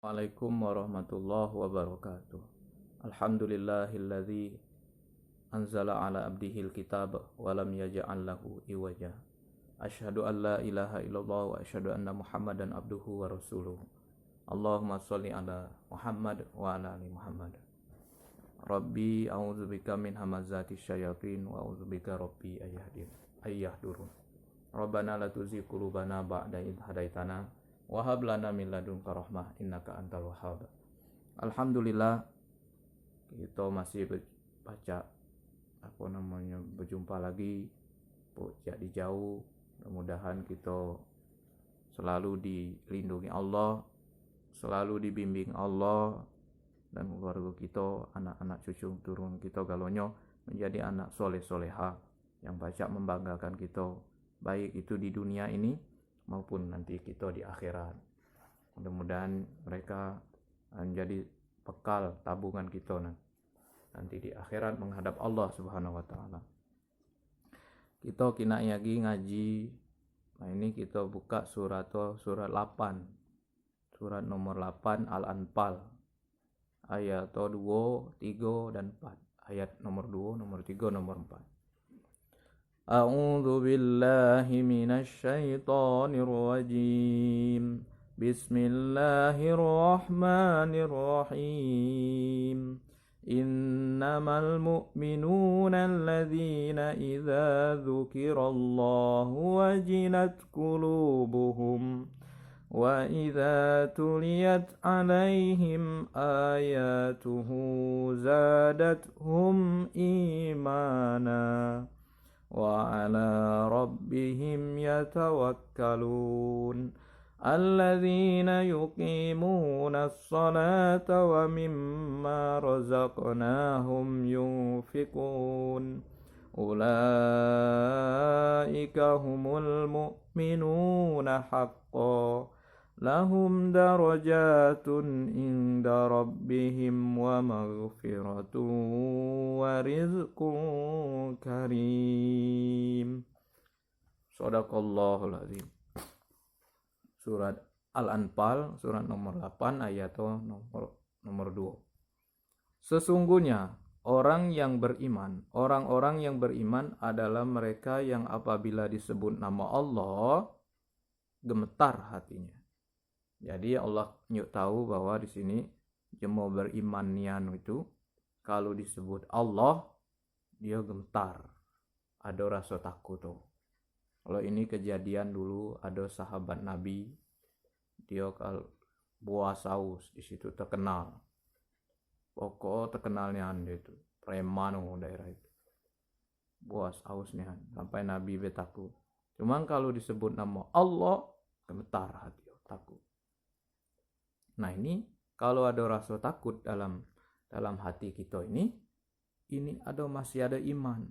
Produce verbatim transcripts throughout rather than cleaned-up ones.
Assalamualaikum warahmatullahi wabarakatuh. Alhamdulillahilladzi anzala ala abdihil kitab wa lam yaj'al lahu iwaja. Asyhadu an la ilaha illallah wa asyhadu anna Muhammadan abduhu wa rasuluh. Allahumma shalli ala Muhammad wa ala ali Muhammad. Rabbi a'udzubika min hamazati syayatin wa a'udzubika rabbi ayyahdin, ayyahdurun. Rabbana la tuzigh qulubana ba'da idh hadaitana wa hab lana min ladunka rahmah innaka antal wahhab. Alhamdulillah, kita masih ber- pacak, apa namanya, berjumpa lagi, pun sejak di jauh. Mudah-mudahan kita selalu dilindungi Allah, selalu dibimbing Allah, dan keluarga kita, anak-anak cucu turun kita galonyo menjadi anak soleh soleha yang pacak membanggakan kita, baik itu di dunia ini maupun nanti kita di akhirat. Mudah-mudahan mereka menjadi bekal tabungan kita nan- nanti di akhirat menghadap Allah Subhanahu wa Ta'ala. Kita kini lagi ngaji, nah, ini kita buka surat tu, surat lapan. Surat nomor lapan, Al-Anfal. Ayat tu dua, tiga, dan empat. Ayat nomor dua, nomor tiga, nomor empat. A'udzu billahi minasy syaithanir rajim. Bismillahirrahmanirrahim. إنما المؤمنون الذين إذا ذكر الله وجلت قلوبهم وإذا تليت عليهم آياته زادتهم إيمانا وعلى ربهم يتوكلون. الذين يقيمون الصلاة ومما رزقناهم ينفقون. أولئك هم المؤمنون حقا. لهم درجات عند ربهم ومغفرة ورزق كريم. Sadaqallahul azim. Surat Al-Anfal, surat nomor lapan, ayat nomor, nomor dua. Sesungguhnya orang yang beriman, orang-orang yang beriman adalah mereka yang apabila disebut nama Allah, gemetar hatinya. Jadi Allah nyuk tahu bahwa di sini jemo beriman nian itu, kalau disebut Allah, dia gemetar. Ada rasa takut tu. Kalau ini kejadian dulu, ada sahabat Nabi, dia kalau buas aus di situ terkenal. Pokok terkenal nian dia tu, preman daerah itu. Buas aus nian, sampai Nabi be takut. Cuman kalau disebut nama Allah, gemetar hati, takut. Nah, ini kalau ada rasa takut dalam, dalam hati kita ini, ini ada, masih ada iman.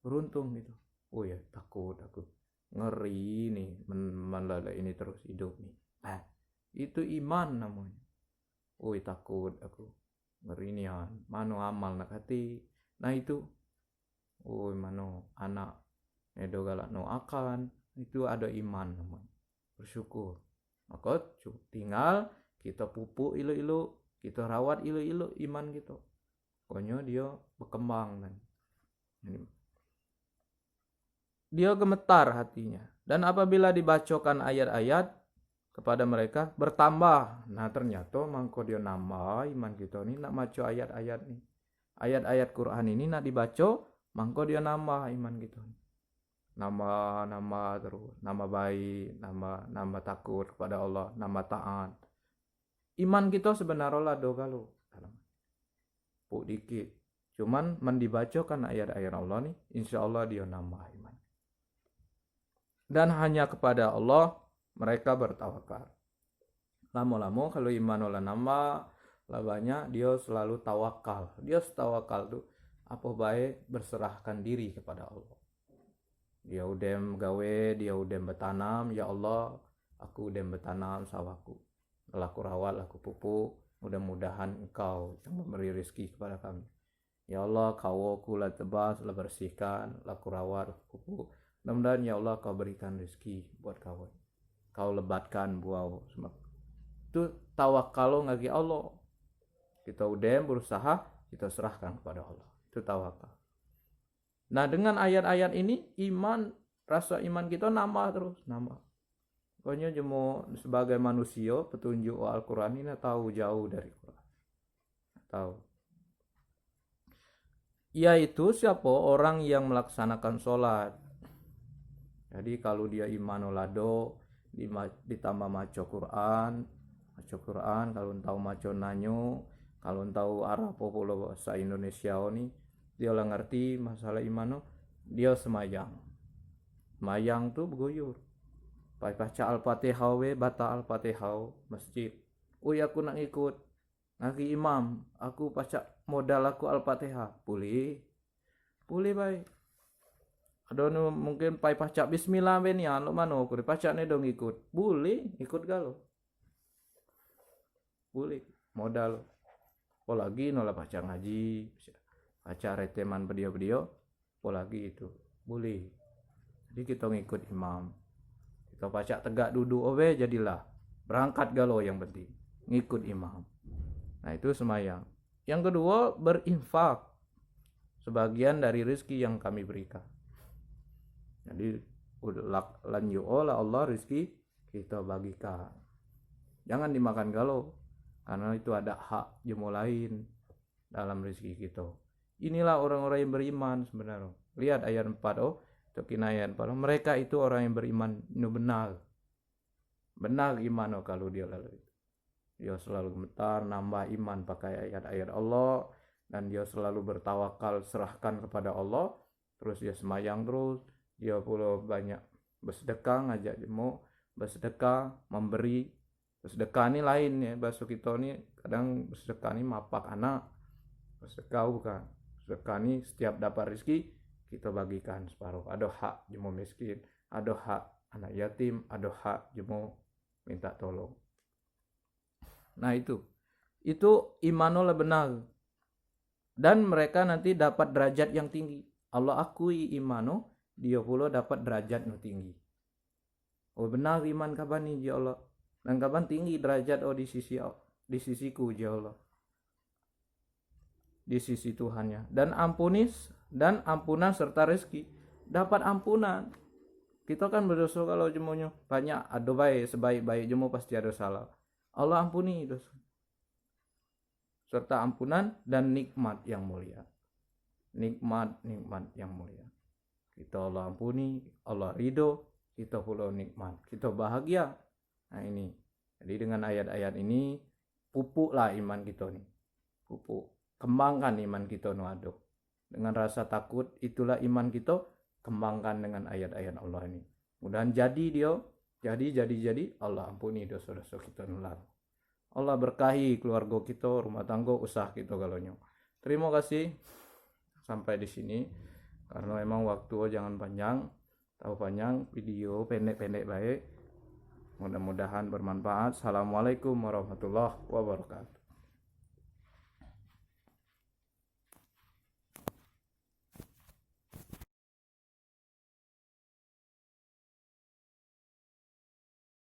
Beruntung gitu. Oh ya, takut aku. Ngeri nih, men-, melala ini terus hidup nih. Nah, itu iman namanya. Oi, takut aku. Ngeri nian. Mano amal na kati. Nah, itu. Oi, mano anak ne do galak no akan. Itu ada iman namanya. Bersyukur. Maka cu-, tinggal kita pupuk ilo-ilo, kita rawat ilo-ilo iman kita. Konyo dia berkembang dan ini. Dia gemetar hatinya. Dan apabila dibacakan ayat-ayat kepada mereka, bertambah. Nah, ternyata mangko dia nambah iman kita ni nak maco ayat-ayat ni. Ayat-ayat Quran ini nak dibaca, mangko dia nambah iman kita ni. Nambah, nambah terus, nambah baik, nambah, nambah takut kepada Allah, nambah taat. Iman kita sebenarnya lah do galo. Puk dikit. Cuman, men dibacakan ayat-ayat Allah ni, insya Allah dia nambah iman. Dan hanya kepada Allah mereka bertawakal. Lama-lama kalau iman Allah nambah, lah banyak, dia selalu tawakal. Dia tawakal tu, apa bae berserahkan diri kepada Allah. Dia udem gawe, dia udem bertanam, ya Allah, aku udem bertanam sawahku. Laku rawat, laku pupuk, mudah-mudahan Engkau yang memberi rezeki kepada kami. Ya Allah, kawaku lah tebas, lah bersihkan, laku rawat, laku pupuk. Mudah-mudahan, ya Allah, Kau berikan rezeki buat kawa. Kau lebatkan buau. Sebab Itu tawakal ngagiha Allah. Kita udah berusaha, kita serahkan kepada Allah. Itu tawakal. Nah, dengan ayat-ayat ini, iman, rasa iman kita nambah terus, nambah. Pokoknya, jemo sebagai manusia, petunjuk Al-Quran ini tahu jauh dari Quran. Tahu. Yaitu siapa orang yang melaksanakan sholat. Jadi, kalau dia iman lado, dima-, ditambah maco Quran, maco Quran, kalau tahu maco nanyo, kalau tahu Arab apa pula bahasa Indonesia ni, dia lah ngerti masalah iman, dia semayang. Semayang tu beguyur. Pai paca Al-Fatihah we, bata Al-Fatihah, masjid. Ui, aku nak ngikut ngagiha imam, aku paca modal aku Al-Fatihah. Bulih. Bulih bae. Ado nu mungkin pai paca bismillah be ni, anu mano, aku dipaca ni dong ikut. Bulih, ikut galo. Bulih. Modal. Apalagi nolah paca ngaji, paca reteman video-video, apalagi itu. Bulih. Jadi kita ngikut imam. Kita paca tegak duduk, obe jadilah. Berangkat galo yang penting. Ngikut imam. Nah, itu semayang. Yang kedua, berinfak sebagian dari rezeki yang Kami berikan. Jadi, udah lak-, lanjut olah Allah rezeki kita bagikan. Jangan dimakan galo, karena itu ada hak jemo lain dalam rezeki kita. Inilah orang-orang yang beriman sebenarnya. Lihat ayat empat, oh, tokin ayat empat, oh. Mereka itu orang yang beriman, nu benar. Benar iman, oh, kalau dia lalu itu. Dia selalu gemetar, nambah iman pakai ayat-ayat Allah, dan dia selalu bertawakal, serahkan kepada Allah, terus dia semayang terus, dia pula banyak bersedekah, ngajak jemo bersedekah, memberi. Bersedekah ni lain ya, bahasa kita ni kadang bersedekah ni mapak anak. Bersedekah bukan. Bersedekah ni setiap dapat rezeki, kita bagikan separuh. Ada hak jemo miskin, ada hak anak yatim, ada hak jemo minta tolong. Nah, itu. Itu iman olah benar. Dan mereka nanti dapat derajat yang tinggi. Allah akui iman, oh, dia pula dapat derajat nu tinggi. Oh, benar iman kaban ni, ji Allah. Dan kaban tinggi derajat, oh, di sisi, di sisiku, ji Allah. Di sisi Tuhannya. Dan ampunis, dan ampunan serta rezeki. Dapat ampunan. Kita kan berdosa kalau jemonyo. Banyak, ada baik, sebaik-baik jemo pasti ada salah. Allah ampuni dosa. Serta ampunan dan nikmat yang mulia. Nikmat, nikmat yang mulia. Kita Allah ampuni, Allah ridho, kita pula nikmat, kita bahagia. Nah, ini. Jadi dengan ayat-ayat ini, pupuklah iman kita ni. Pupuk. Kembangkan iman kita nu ada. Dengan rasa takut, itulah iman kita, kembangkan dengan ayat-ayat Allah ini. Mudahan jadi dia, jadi, jadi, jadi, Allah ampuni dosa-dosa kita nu lalu. Allah berkahi keluarga kita, rumah tangga, usaha kita galonyo. Terima kasih. Sampai di sini. Karena memang waktu jangan panjang, tahu panjang, video pendek-pendek baik. Mudah-mudahan bermanfaat. Assalamualaikum warahmatullahi wabarakatuh.